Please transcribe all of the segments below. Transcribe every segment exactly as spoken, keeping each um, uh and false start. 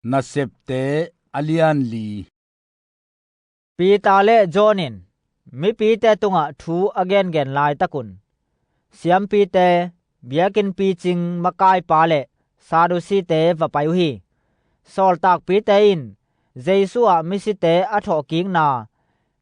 Nasepte a lianli. Peter le John in mipite tungah thu a gengen laitakun siampite, biakinn picing makaipa le Sadusite va pai uh hi. Sawltakpite in Jesu ah misite a thawhkikna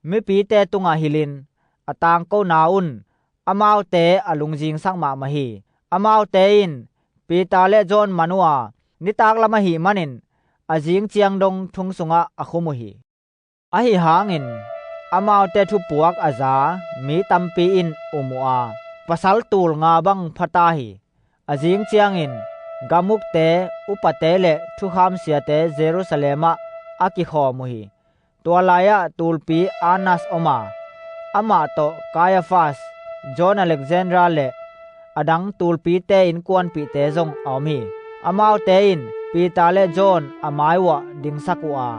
mipite tungah hilhin a tangkona un amaute a lungzingsak mahmah hi. Amaute in Peter le John man uh a, nitak lam ahih manin a zing ciang dong thong sungah a khum uh hi. Ahi hangin amaute thupuak a za mi tampi in um uh a, pasal tul nga bang phata hi. A zing ciangin gamukte, upate le thukham siate Jerusalem ah a kikhawm uh hi. Tua lai-ah tulpi Annas om a, amah tawh Kaiafas, John Alexandra le a dang tulpite innkuanpihte zong a om hi. Amaute in Peter le John a mai uhah dingsak uh a,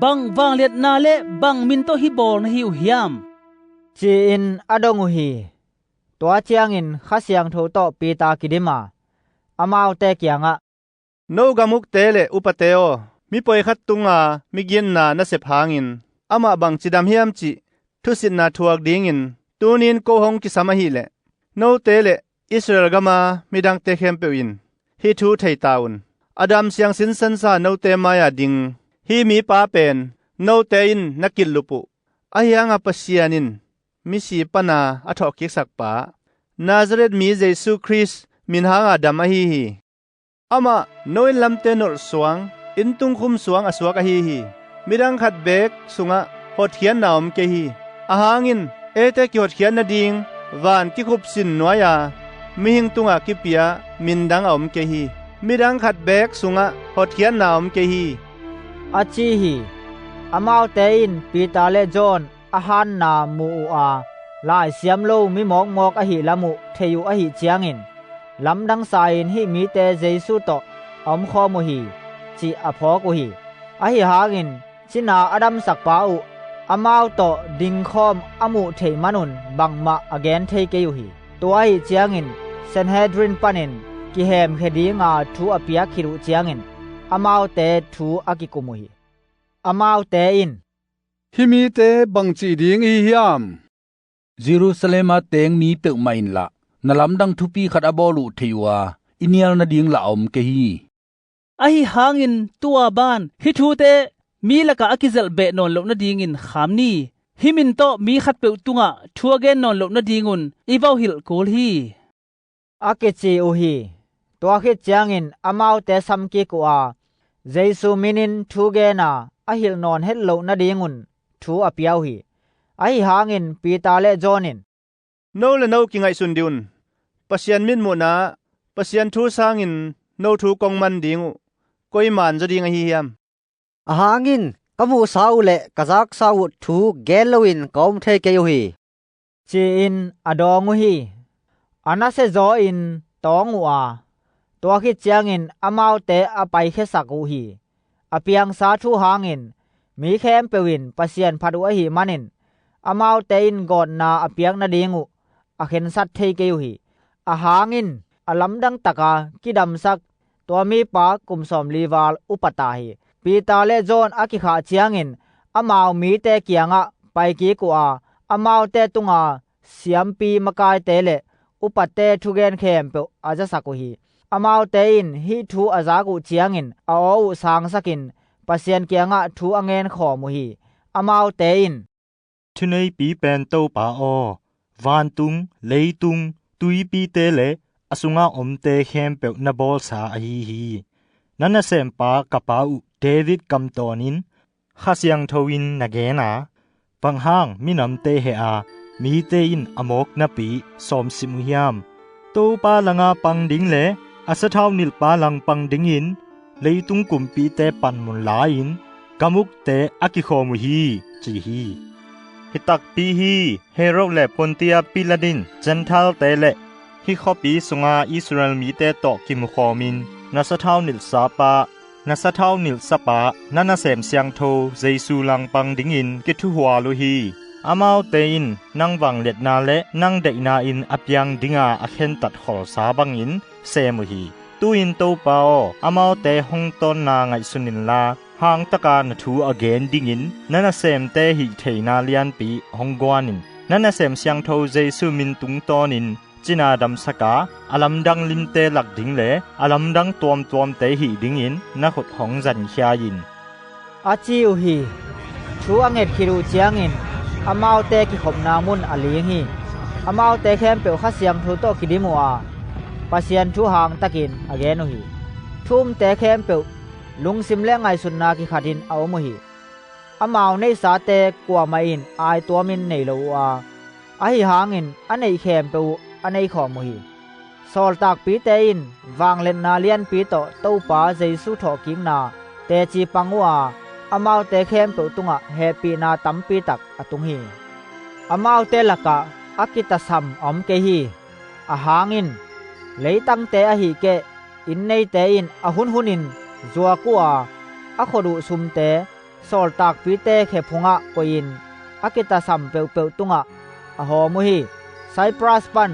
"Bang vangliatna le bang min tawh hih bawl na hi uh hiam?" ci-in a dong uh hi. Tua ciangin Kha Siangtho tawh Peter kidim a, amaute kiangah, "No gamukte le upate aw, mi poi khat tunga miginna na sep hangin amah bang cidam hiam cih thusitna thuak dingin tuni-in ko hong kisam ahileh, note le Israel gama midangte khempeuh in hih thu thei ta un. Adam siangsin sansa note mai-a ding hih mipa pen note in na kilhlup uh. Ahi hanga Pasian in misi pana a thawhkiksak pa, Nazareth mi Jesu Khrist min hanga dam ahi hi. Amah no inn lamte nolh suang, inn tungkhum suang a suak ahi hi. Midang khat beek sungah hotkhiatna a om kei hi. Ahang in eite kihotkhiat nading van kikhupsin nuai-a mihing tungah kipia min dang a om kei hi. Midang khat beek sungah hotkhiatna a om kei hi," a ci hi. Amaute in Peter le John a hanna mu uh a, laisiam lo mi mawkmawk ahih lam uh thei uh ahih ciangin, lamdang sa-in hih mite Jesu tawh a omkhawm uh hi, cih a phawk uh hi. Ahi hangin cina a damsakpa uh amau tawh dingkhawm a muh theih manun bangmah a gen thei kei uh hi. Tua ahih ciangin Sanhedrin panin kihemkhia dinga thu a piak khit uh ciangin amaute thu a kikum uh hi. Amaute in, "Hih mite bangci ding ihi hiam? Jerusalem a teng mi peuhmah in lah na lamdang thupi khat a bawl uh thei uh a, i nial nading lah a om kei hi. Ahi hangin tua ban hih thute mi lakah a kizelh beh nawn loh nadingin kham ni. Hih min tawh mi khatpeuh tungah thu a gen nawn loh nadingun i va uh hilh kul hi," a kici uh hi. Tua khit ciangin amaute samkik uh a, Jesu minin thu gena a hilh nawn het loh nadingun thu a pia uh hi. Ahi hangin Peter le John in, "No le no kingaihsun dih un. Pasian mitmuhna ah Pasian thu sangin no thu kong man ding uh koi man zaw ding ahi hiam? Ahang in ka muhsa uh le ka zaksa uh thu gen loin ka om thei kei uh hi," ci-in a dawng uh hi. A nasia zaw-in tawng uh a, tua khit ciangin amaute a paikhiasak uh hi. A piangsa thu hangin mi khempeuh in Pasian phat uh ahih manin amaute in gawtna a piak nading uh a khensat thei kei uh hi. Ahang in a lamdang taka kidamsak tua mipa kum sawmli val upa ta hi. Peter le John a kikhah ciangin amau mite kiangah paikik uh a, amaute tunga siampi makaite le upate thugen khempeuh a zasak uh hi. Amaute in hih thu a zak uh ciangin a aw uh sangsakin Pasian kiangah thu a ngenkhawm uh hi. Amaute in, "Thuneipi pen Topa aw, vantung, leitung, tuipite le a sunga omte khempeuh na bawlsa ahi hi. Na nasempa ka pa uh David kamtawnin Kha Siangtho in na gen a, bang hang minamte heh a, mite in a mawk napi sawmsim uh hiam? Topa langa pang ding le a sathau nilhpa lang pang dingin leitung kumpite panmun la-in gamukte a kikhawm uh hi," ci hi. Hi takpi hi. Herod le Pontia Pilat in Gentile-te le hih khuapi sunga Israel mite tawh kimukhawmin na sathau nilhsapa, na sathau nilhsapa, na nasem siangtho Jesu langpang dingin kithuhual uh hi. Amaute in nang vangliatna le nang deihna in a piang dinga a khentat kholsa bangin sem uh hi. Tu-in Topa aw, amaute hong tawnna ngaihsun inla, hangtaka na thu a gen dingin na nasemte hih theihna lianpi hong guan in. Na nasem siangtho Jesu min tungtawnin cina damsaka a lamdang limte lak ding le a lamdang tuamtuamte hih dingin na khut hong zankhia in," a ci uh hi. Thu a nget khit uh ciangin amaute kikhopna mun a ling hi. Amaute khempeuh Kha Siangtho tawh kidim uh a, Pasian thu hangtakin a gen uh hi. Thu umte khempeuh lungsim le ngaihsutna kikhatin a om uh hi. Amau neihsate kuamah in aituamin nei lo uh a, ahi hangin a neih khempeuh uh a neikhawm uh hi. Sawltakpite in vangliatna lianpi tawh Topa Jesu thawhkikna teci pang uh a, amaute khempeuh tungah hehpihna tampi tak a tung hi. Amaute lakah a kitasam a om kei hi. Ahang in leitangte ahih keh inn neite in a hunhunin zuak uh a, a khot uh sumte sawltakpite khephungah koihin a kitasam peuhpeuh tungah a hawm uh hi. Cyprus pan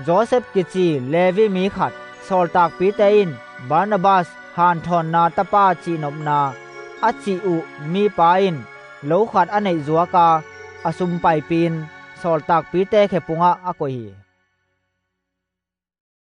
Joseph kici Levi mi khat, sawltakpite in Barnabas, hanthawnna tapa cihnopna a cih uh mipa in lo khat a neih zuak a, a sum paipih-in sawltakpite khephungah a koih hi.